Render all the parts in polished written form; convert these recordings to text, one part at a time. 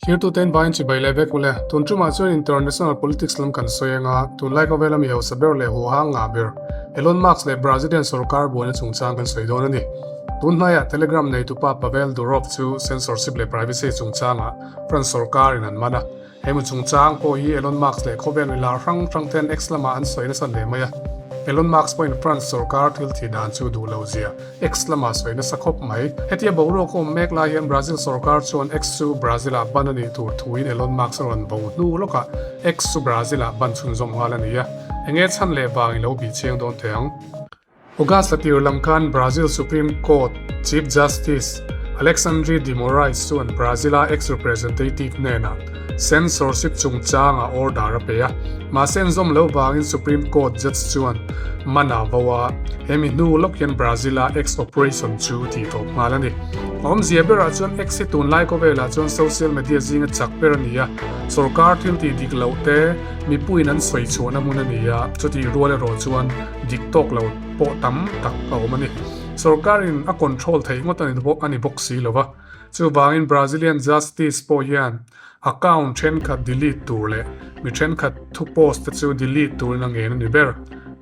Thirtuten vaiin chibai leh vek ule. Tun tumah chuan international politics lam kan sawi anga, tunlai khawvela mi hausa ber leh huhang ngah ber Elon Musk leh Brazilian sorkar buaina chungchang kan sawi dawn a ni. Tun hnaiah Telegram neitupa Pavel Durov chu censorship leh privacy chungchangah France sorkarin an man a. Hemi chungchang pawh hi Elon Musk leh khawvel mi lar hrang hrang ten X lamah an sawi nasa hle mai a. Elon Musk pawhin France sorkar thil thih dan chu duh lo zia X lamah sawi nasa khawp mai. Hetia boruak a awm mek lai hian Brazil sorkar chuan X chu Brazil-ah ban a nih tur thuin Elon Musk a rawn bo hnu lawkah X chu Brazil-ah ban chhunzawm nghal a ni a. Enge chhan leh vang i lo bih chiang dawn teh ang. August tir lam khan Brazil Supreme Court Chief Justice Alexandre de Moraes chuan Brazil-a ex-representative hnenah censorship chungchanga order a pe a. Mahse an zawm loh vangin Supreme Court judge chuan man a vo a, hemi hnu lawk hian Brazil-a ex-operation chu tih tawp nghal a ni. A awmzia berah chuan ex hi tunlai khawvelah chuan social media zinga chak ber a ni a, sorkar thil tih dik loh te mipuiin an sawi chhuahna hmun a ni a, chutih rual erawh chuan Dik tawk lo pawh tam tak a awm a ni. Sorkarin a control theih ngawt a ni bawk si lo va. Chuvangin Brazilian Justice pawh hian account thenkhat delete tur leh mi thenkhat thu post te chu delete turin a ngen a ni ber.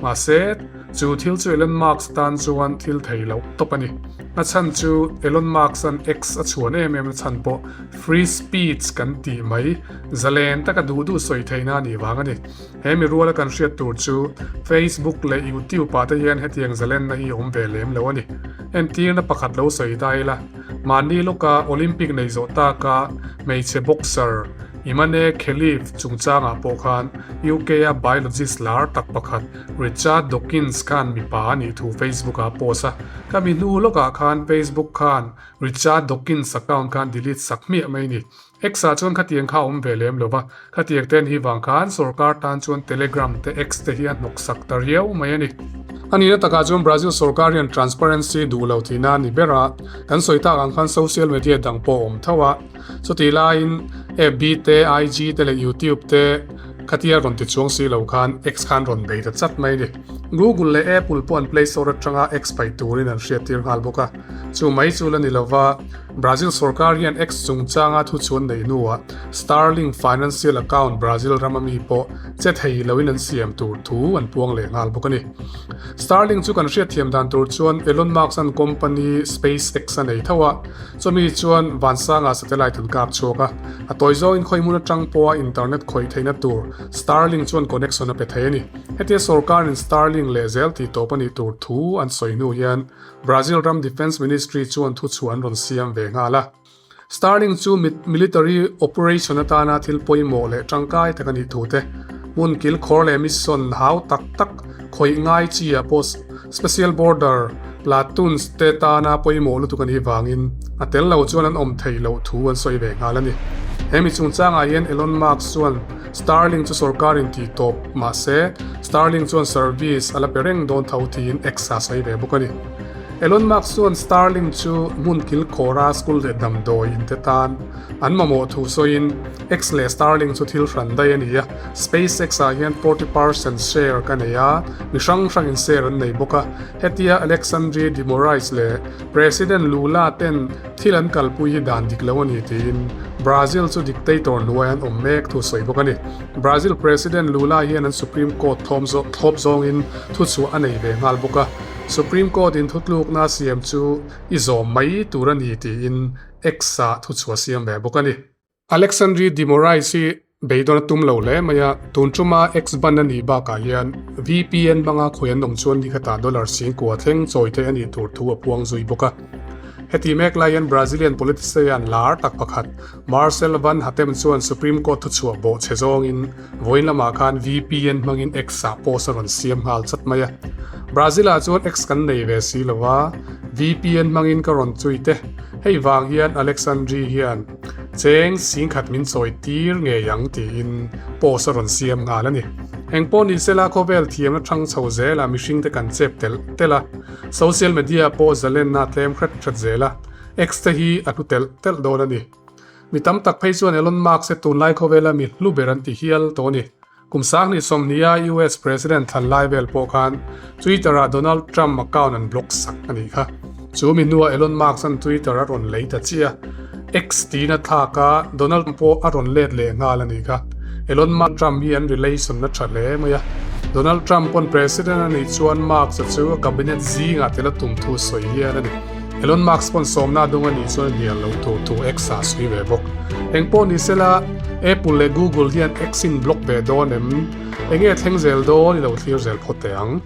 Mahse, chu thil chu Elon Musk tan chuan thil thei loh tawp a ni. A chhan chu Elon Musk-a'n X a chhuan em em na chhan pawh free speech kan tih mai zalen taka duh duh sawi theihna a nih vang a ni. He mi ruala kan hriat tur chu Facebook leh YouTube ah te hian hetiang zalenna hi awm ve lem lo a ni. Entirna pakhat lo sawi ta ila, mahni lawka Olympic nei zawh taka hmeichhe boxer Imane Khelif chungchangah pawh khan UK-a biologist lar tak pakhat Richard Dawkins khan mipa a nih thu Facebook ah a post a. Ka mi hnu lawkah khan Facebook khan Richard Dawkins account khan delete sak hmiah mai a ni. X-ah chuan khatiang kha a awm ve lem lo va, khatiang te an hi vang khan sorkar tan chuan Telegram te X te hi a hnawk sak ta riau mai a ni. A nihna takah chuan Brazil sorkar hian transparency duh lo tihna a ni ber a, kan sawi tak ang khan social media dang pawh a awm tho a, chutih laiin FB te, IG te leh YouTube te khatia rawn ti chuang si lo khan X khan rawn bei ta chat mai a ni. Google leh Apple pawh an Play Store atanga X paih turin an hriattir nghal bawk a, chu mai chu la ni lo va, Brazil sorkar hian X chungchanga thuchhuan neih hnuah Starlink financial account Brazil rama mi pawh che thei loin an siam tur thu an puang leh nghal bawk a ni. Starlink chu kan hriatthiam dan tur chuan Elon Musk-a'n company SpaceX a nei tho a, chumi chuan vansanga satellite an kap chhuak a, a tawi zawngin khawi hmun atang pawha internet khawih theihna tur Starlink chuan connection a pe thei a ni. Hetia sorkarin Starlink leh zel tih tawp a nih tur thu an sawi hnu hian Brazil ram Defence Ministry chuan thuchhuah an rawn siam ve nghal a. Starlink chu military operation atana thil pawimawh leh tangkai tak a nih thu te, hmun kilkhawr leh mission hau tak tak khawih ngai chi ah pawh special border platoons te tana pawimawh lutuk a nih vangin a tel lo chuan an awm theih loh thu an sawi ve nghal a ni. He mi chungchangah hian Elon Musk chuan Starlink chu sorkarin tih tawp mahse Starlink chuan service a la pe reng dawn tho tiin X a sawi ve bawk a ni. Elon Musk chuan Starlink chu hmun kilkhawra school leh damdawi in te tan an mamawh thu sawiin X leh Starlink chu thil hran daih a ni a, SpaceX ah hian 40 percent share ka nei a, mi hrang hrangin share an nei bawk a. Hetia Alexandre de Moraes leh President Lula ten Thil an kalpui hi dan dik lo a ni tiin Brazil chu dictator hnuai an awm mek thu sawi bawk a ni. Brazil President Lula hian an Supreme Court thlawp zawngin thuchhuah a nei ve nghal bawk a, Supreme Court in thutlukna siam chu i zawm mai tur a ni tiin X-ah thuchhuah siam ve bawk a ni. Alexandre de Moraes hi beidawn a tum lo hle mai a, tun tuma X-ban a nih bakah hian VPN hmanga khawi an awm chuan ni khatah dollar 10,000 thleng chawi theih a nih tur thu a puang zui bawk a. Heti mek lai hian Brazilian politician lar tak pakhat Marcel Van Hatem chuan Supreme Court thuchhuah bawh chhe zawngin vawiin lamah khan VPN hmangin X-ah post a rawn siam nghal chat mai a. Brazil-ah chuan X kan nei ve si lo a, VPN hmangin ka rawn chui te. Hei vang hian Alexandre hian Cheng singkhat min chawi tir ngei ang tiin post a rawn siam nghal a ni. Eng pawh ni sela khawvel thiamna thang chho zela mihringte kan chep telh telh a, social media pawh zalenna a tlem hret hret zel a, X te hi a hlu telh telh dawn a ni. Mi tam tak phei chuan Elon Musk hi tunlai khawvela mi hlu ber an ti hial tawh a ni. Kum 20 sawmhnih a US President thlan lai vel pawh khan Twitter ah Donald Trump account an block sak a nih kha. Chu mi hnuah Elon Musk an Twitter a rawn lei ta chiah a. X tiin a thlak a, Donald Trump pawh a rawn let leh nghal a nih kha. Elon Musk Trump hi an relation a tha hle mai a. Donald Trump pawn President a nih chuan Musk-a chu a cabinet zingah tel a tum thu a sawi hial a ni. Elon Musk pawn sawmna a dung a nih chuan hnial lo tur thu X-ah a sawi ve bawk. Eng pawh ni sela, Apple leh Google hian X-in block ve dawn em? Enge thleng zel dawn i lo thlir zel phawt teh ang.